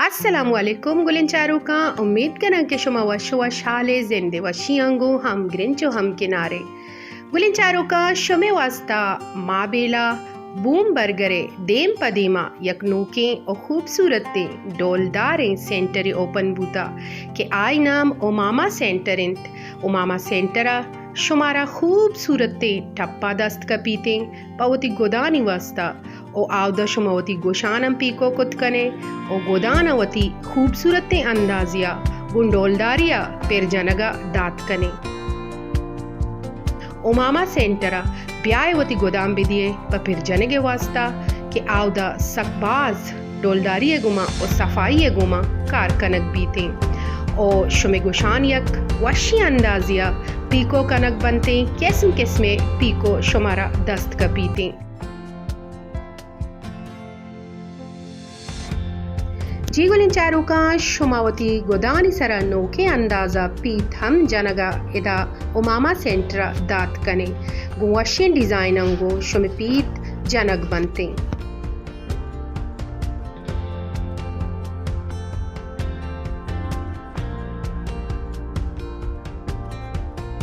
السلام علیکم گلیں چاروکاں، امید کناں کہ شما وش ءُ وشحال ئے، زند ءِ وشیاں گوں ہم گرنچ ءُ ہم کنار ئے۔ گلیں چاروکاں، شمے واسطہ مابیلا بوم برگر ءِ دیم پہ دیما یک نوکیں ءُ خوبصورتیں ڈولداریں سینٹرے اوپن بوتا کہ آئی نام اماما سینٹر انت۔ اماما سینٹر ءَ شمارا خوبصورتیں ٹپا دست کپیتیں پہ وتی گدانی واسطہ، ءُ آودا شما وتی گوشان ہم پیکو کت کنے ءُ گدان ءَ وتی خوبصورتیں اندازے ءَ گوں ڈولداری ءَ پر جنگ ءَ دات کنے۔ اماما سینٹر ءَ بیائے وتی گدان بدیئے پہ پر جنگ ءِ واسطہ کہ آودا سک باز ڈولداری ءِ گوما ءُ صفائی ءِ گوما کار کنگ بیتیں ءُ شمے گوشان یک وشیں اندازے ءَ پیکو کنگ بنتیں، قسم قسمیں پیکو شمارا دست کپیتیں۔ جی گلیں چاروکاں، شما وتی گدانی سرا نوکیں اندازا پیت ہم جنگا ادا اماما سینٹرا دات کنے، گوں وشیں ڈیزائناں گوں شمے پیت جنگ بنتیں۔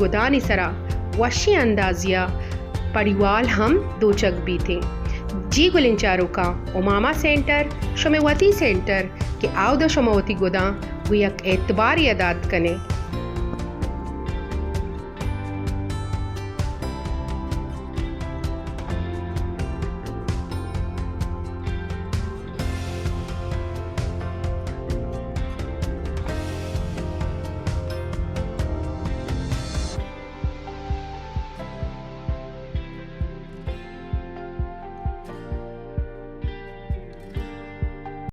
گدانی سرا وشیں اندازیا پڑیوال ہم دوچگ بیتیں۔ جی گلیں چاروکاں، اماما سینٹر شمے وتی سینٹر کہ آودا شما وتی گداں گوں یک اعتبارے ءَ دات کنے۔